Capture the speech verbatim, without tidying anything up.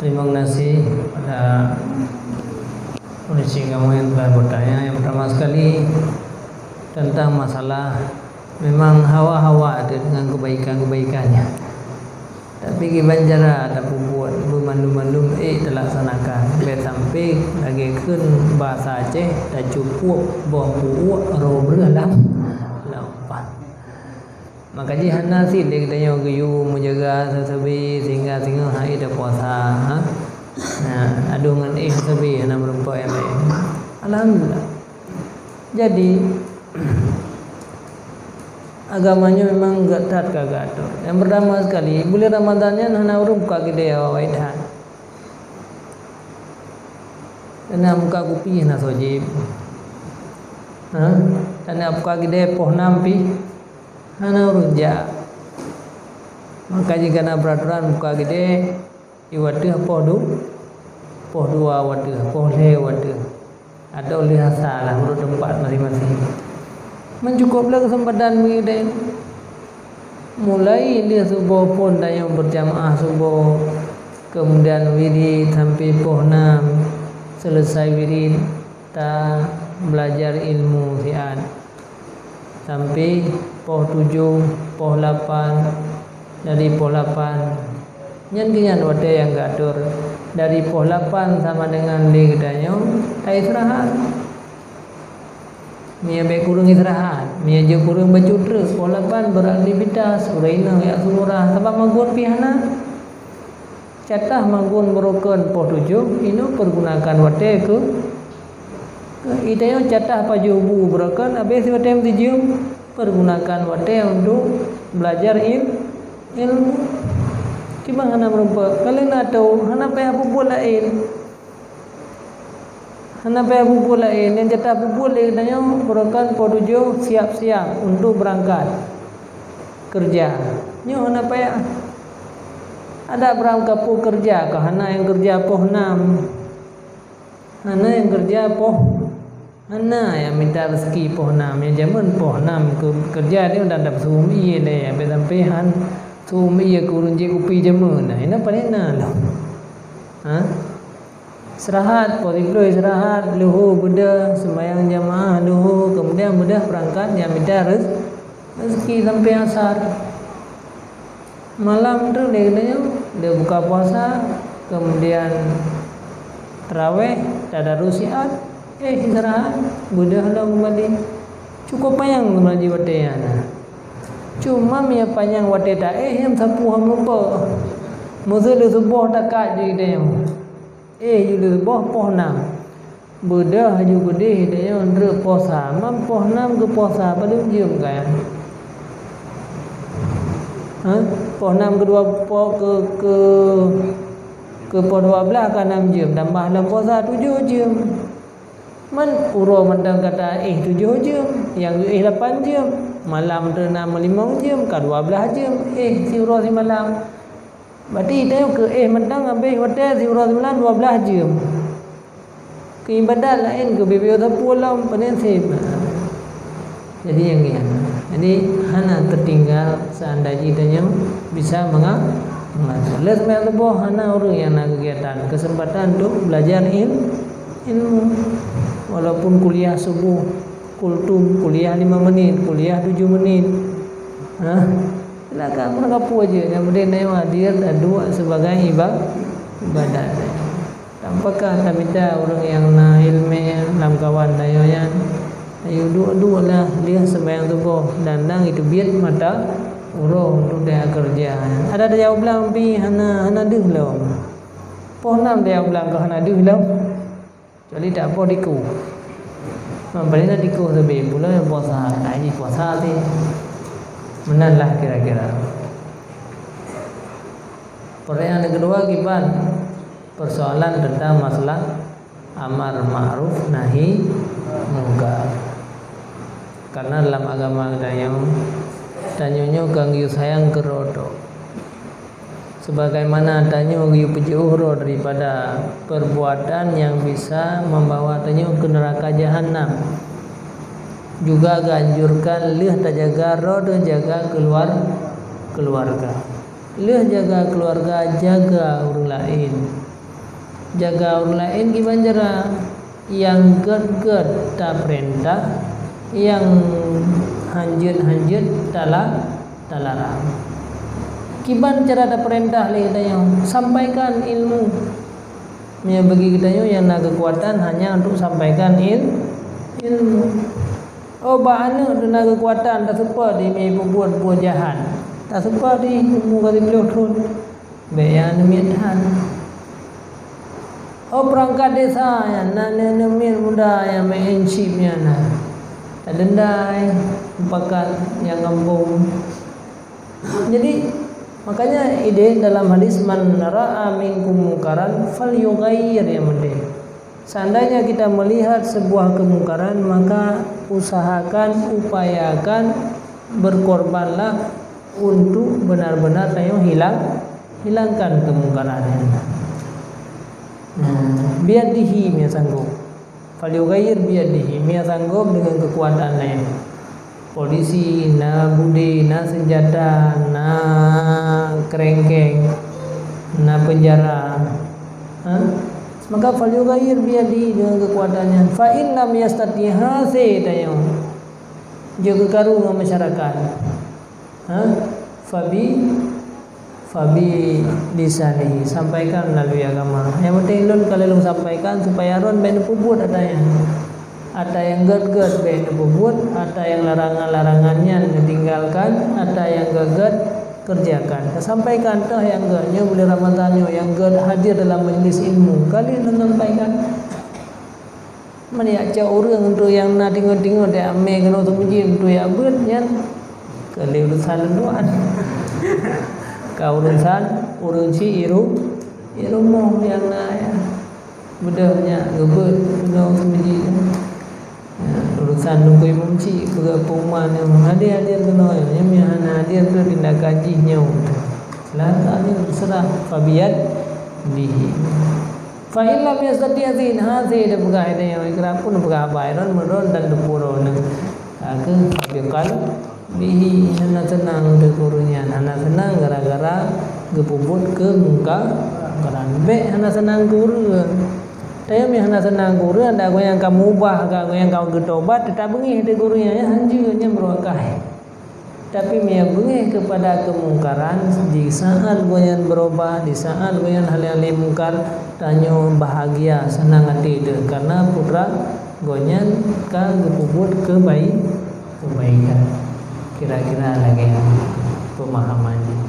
Terima kasih pada polisi kamu yang telah bertanya. Yang pertama sekali, tentang masalah, memang hawa-hawa ada dengan kebaikan-kebaikannya. Tapi kiban cara tapeubuet, beumandum-mandum ék talaksanakan. Bèk sampai lagèe kheun bahasa Aceh, tacukup boh pu'uek roh breuh lam, lam pat. Maka jih hana sit lé geutanyoe geuyue meujaga sabe-sabe sehingga singoh han ék tapuasa, ha? Nah, adoh ngon éh sabe hana meurumpok nyang laén. Alhamdulillah. Jadi, agama nyoe memang gèt that ka geuatur. Nyang pertama sekali, buleuen Ramadhan nyan hana ureueng buka keudè awai that. Hana buka kupi hana soe jieb. Ha? Hana buka keudè poh nam pih hana ureueng jak. Maka jih ka na peraturan buka keudè, di watèe poh du-, poh dua watèe, poh lhèe watèe. Atau lheueh asa lah, meunurot teumpat maséng-maséng. Meucukôp lé keuseumpatan bagi geutanyoe. Mulai lheueh suboh phôn tanyoe beujamaah suboh, keumudian wirid sampai poh nam, seuleusai wirid, ta beulajar ilmu siat. Sampai poh tujoh, poh lapan, dari poh lapan. Nyan keuh nyan watèe nyang geuatur. Dari poh lapan sama dengan lé geutanyoe ta-istirahat. Meunyo bèk kureueng istirahat, meunyo jeuet kureueng bacut treuk, poh lapan beraktivitas, uroe inong jak seumurah, sabab magun pih hana. Catah magun beurokon poh tujoh, inoe pergunakan watèe keu, keu geutanyoe catah pajoh bu beurokon, abéh watèe meusijeuem, pergunakan watèe untuk belajar il-, ilmu. Kiban hana meurumpok, ka lheueh na atô, hana payah peubuet laén. Hana payah peubuet laén, nyang jatah peubuet lé geutanyoe beurokon poh tujoh siap-siap untuk beurangkat keureuja. Nyoe hana payah. Adak beurangkat poh keureuja ka hana nyang keureuja poh nam. Hana nyang keureuja poh, hana nyang mita reuseuki poh nam. Nyang jameun poh nam keu-, keureuja nyoe dan dap suum ié lé, sampai-sampai han suum ié keu ureueng jieb kupi jameun. Nah, inoe pane na lom. Ha? Istirahat, poh siplôh istirahat, luhô beudôh, seumayang jamaah luhô, keumudian beudôh beurangkat jak mita reuz-, reuzeuki sampai asar. Malam tu lé geutanyoe, lé buka puasa, keumudian taraweh, tadarus siat, éh istirahat, beudôh lom keumbali. Cukôp panyang sebenarnya watèe nyan. Cuma meunyo panyang watèe taéh, nyan sapeue han meurumpok. Meuseu lheueh suboh takat jih geutanyoe. Éh, jih lheueh suboh poh nam. Beudôh laju keudéh geutanyoe treuk poh sa. Mam poh nam keu poh sa, padum jeuem kan? Ha? Poh nam keu dua, poh keu, keu, keu poh dua blaih ka nam jeuem, tambah lom poh sa tujoh jeuem. Man uroe mantong ka taéh tujoh jeuem, nyang geuéh lapan jeuem, malam treuk na meulimong jeuem, ka dua blaih jeuem éh siuroe simalam. Berarti tanyoe keu éh mantong habéh watèe siuroe simalam dua blaih jeuem. Keu ibadat laén keu bibeu sapeue lom, pane seb. Jadi nyang nyan. Jadi hana teutinggal seandai jih tanyoe bisa menga-, mengatur. Lheueh seumayang suboh hana ureueng nyang na keugiatan, keuseumpatan untuk belajar il-, ilmu. Walaupun kuliah suboh, kultum, kuliah lima menit, kuliah tujoh menit. Ha? Silakan, meunan ka peue jeuet, nyang penting tanyoe hadir dan duek sebagai iba-, ibadat. Tampakah tamita ureueng nyang na ileumèe lamkawan tanyoe nyan, ayo duek-duek lah lheueh seumayang suboh dan nang jiteubiet mata uroe untuk tajak keureuja. Adak tajak u blang pih hana, hana deuh lom. Poh nam tajak u blang ka hana deuh lom. Kecuali tapoh dikeue. Meupaléng na dikeue sabe, pulo nyang puasa, ai jih puasa teuh. Meunan lah kira-kira. Pertanyaan yang kedua, kiban persoalan tentang masalah amar ma'ruf nahi mungkar. Karena dalam agama geutanyoe, tanyoe nyoe ka geuyue sayang keudroe droe. Sebagaimana tanyoe geuyue peujiôh droe daripada perbuatan nyang bisa membawa tanyoe keu neuraka jahanam. Juga geuanjurkan lheueh tajaga droe, jaga keuluar-, keuluarga. Lheueh jaga keuluarga, jaga ureueng laén. Jaga ureuëng laén kiban cara, nyang gét-gét tapeurintah, nyang hanjeuet-hanjeuet tala-, talarang. Kiban cara tapeurintah lé geutanyoe, sampaikan ilmu. Meunyoe bagi geutanyoe nyang na keukuatan hanya untuk sampaikan il-, ilmu. Oh, bak aneuëk teuh na keukuatan, taseupôt di mé peubuet buet jahat. Taseupôt di umu ka siplôh thon. Bék nyang aneuk miet that. Oh, peurangkat desa nyan, na aneuk miet muda nyang main chip nyan na. Tadendai, mupakat nyang gampông. Jadi, makanya idéh dalam hadis, "Man ra'a minkum munkaran falyughayyir," yang penting. Seandainya kita melihat sebuah kemungkaran, maka usahakan, upayakan, berkorbanlah untuk benar-benar tanyoe hilang, hilangkan kemungkaran nyan. Nah, biyadihi meunyoe sanggob. Falyughayyir biyadihi, meunyoe sanggob deungon keukuatan laén. Polisi, na budé, na seunjata, na keureuengkeng, na peunjara. Ha? Maka falyughayyir biyadihi, deungon keukuatan nyan. Fa in lam yastati', hase tanyoe jeuet keukaru ngon masyarakat. Ha? Fabi, fabi lisanihi, sampaikan melalui agama. Nyang penting lôn ka lôn sampaikan supaya droen bék neupeubuet ata nyan. Ata nyang gét-gét bék neupeubuet, ata nyang larangan-larangan nyan neutinggalkan, ata nyang gét-gét kerjakan. Tasampaikan toh nyang gét. Nyoe buleuen Ramadhan nyoe nyang gét hadir dalam majlis ilmu. Ka lheueh lôn sampaikan. Meunyoe jak cok ureuëng untuk nyang na tingot-tingot, jak amé keunoe seumeujid untuk jak beuet nyan, ka lheueh urusan lôn tuan. Ka urusan ureuëng chik i ru-, i rumoh nyang na, ya. Beudôh nyak geubeuet keunoe seumeujid. Ya, urusan Teungku Imum Chik, peugah pengumuman nyoe, hadir-hadir keunoe. Nyoe meunyoe hana hadir tu tindakan jih nyoe. Lah, tak ada, terserah. Fabiyadihi. Fa in lam yastati' hase, hase tapeugah, hase tapeugah, ikra pun tapeugah haba, droen meudroen dan teupeu droeneuh. Ka kheueh biqalbihi, hana seunang teuh keu ureuëng nyan, hana seunang gara-gara geupeubuet keumungkaran. Bék hana seunang keu ureuëng. Tapi meunyoe hana seunang keu ureuëng, adak gobnyan ka meubah, adak gobnyan ka geutobat, teutap beungéh teuh keu ureuëng nyan, hanjeuet nyan beurangkai. Tapi meunyoe beungéh keupada keumungkaran, di saát gobnyan beurubah, di saát gobnyan halée-halée mungkar, tanyoe bahagia, seunang até teuh, kareuna putra gobnyan ka geupeubuet keubai-, keubaikan. Kira-kira lagée nyan peumahaman jih.